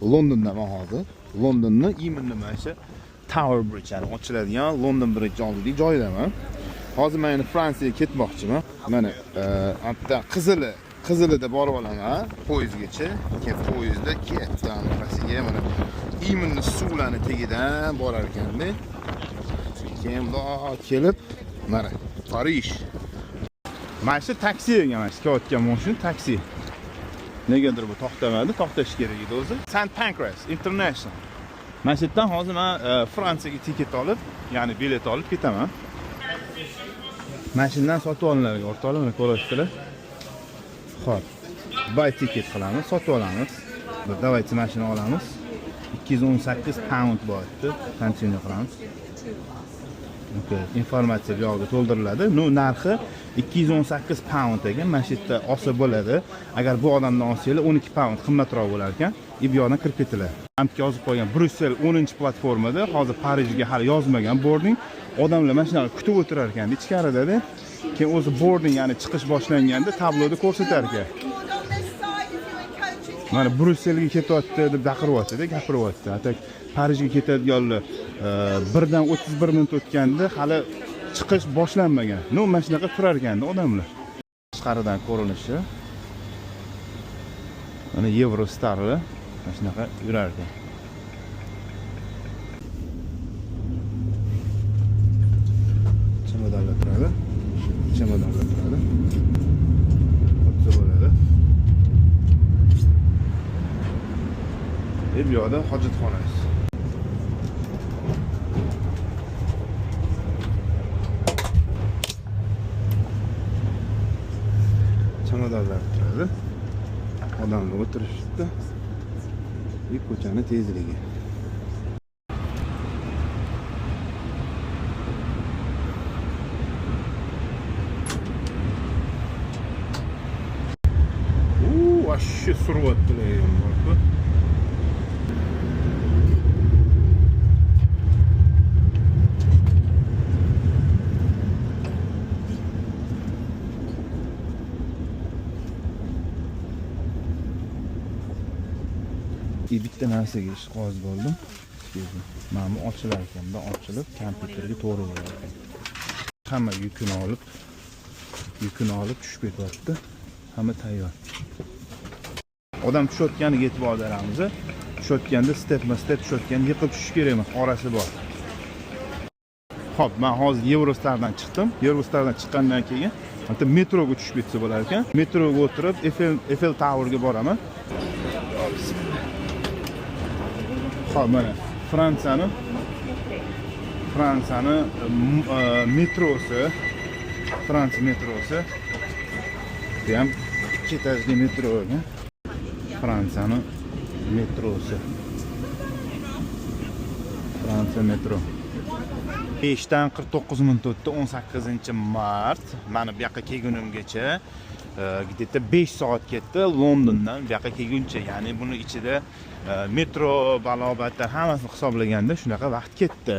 Londondaman hozir. Londonni именно mana shu Tower Bridge, ya'ni ochiladigan London Bridge oldidagi joydaman. Hozir men endi Fransiyaga ketmoqchiman. Mana bitta Qizilida borib olaman poyezdgacha. Keyin poyezdda ketdim anaqasiga, mana именно suvlarni tagidan borar ekanda. Keyin bundoq kelib mana Parij. Mana shu taksi ekan, mana shu kelayotgan mashina taksi. Negadir bu to'xtamadi, to'xtash kerak edi o'zi. St. Pancras International. Mana shu yerdan hozir men Fransiyaga tiket olib, ya'ni bilet olib ketaman. Mana shundan sotib olinadi, o'rtoqlar, mana ko'rasizlar. Xo'p. Buy ticket qilamiz, sotib olamiz. Давайте mana shuni olamiz. 218 pound bo'lyapti. Continue qilamiz. Okay, informatsiya bu yoqda to'ldiriladi. Ну, narxi 218 pound ekan. Mana shu yerda olsa bo'ladi. Agar bu odamdan olsanglar 12 pound qimmatroq bo'lar ekan. И bu yoqdan kirib ketiladi. Amtga yozib qo'ygan Bryussel 10-platformada, hozir Parijga hali yozmagan boarding. Odamlar mana shunaqa kutib o'tirar ekan ichkarida-da. Keyin o'zi boarding, ya'ni chiqish boshlanganda tabloda ko'rsatar ekan. Mana Bryusselga ketyapti deb baqiryapti-da, gapiryapti. А так Parijga ketadiganlar 1dan 31 minut o'tganda hali chiqish boshlanmagan. Ну, mana shunaqa turar ekanda odamlar. Tashqaridan ko'rinishi. Mana Eurostarlar mana shunaqa yurar ekan. Chemodanlar turadi. Chemodanlar turadi. O'tsa bo'ladi. Bu yoqda hojatxonasi. Chamadonlar turadi. Odamlar o'tirishibdi. И ko'chani tezligi. U, вообще suryapti lekin borku. И bitta narsaga ishqoz bo'ldim. Mana bu ochilar ekan, bundan ochilib kompyuterga to'g'ri bo'lar ekan. Hamma yukini olib tushib ketyapti. Hamma tayyor. Odam tushayotganiga e'tibor beramiz. Tushayotganda stepma step tushayotganda yiqilib tushish kerak emas, orasi bor. Xo'p, men hozir Eurostardan chiqdim. Eurostardan chiqqandan keyin bitta metroga tushib ketsa bo'lar ekan. Metroga o'tirib Eiffel Towerga boraman. Xo'p, mana Fransiyani metrosi, Fransiya metrosi. Bu ham ikki etajli metro ekan. Fransiyani metrosi. Fransiya metro. 5dan 49 minut o'tdi, 18 mart. Mani bu yoqqa kelgunimgacha где-то 5 soat ketdi Londondan bu yoqqa kelguncha. Ya'ni buni ichida metro, balobatlar hammasini hisoblaganda shunaqa vaqt ketdi.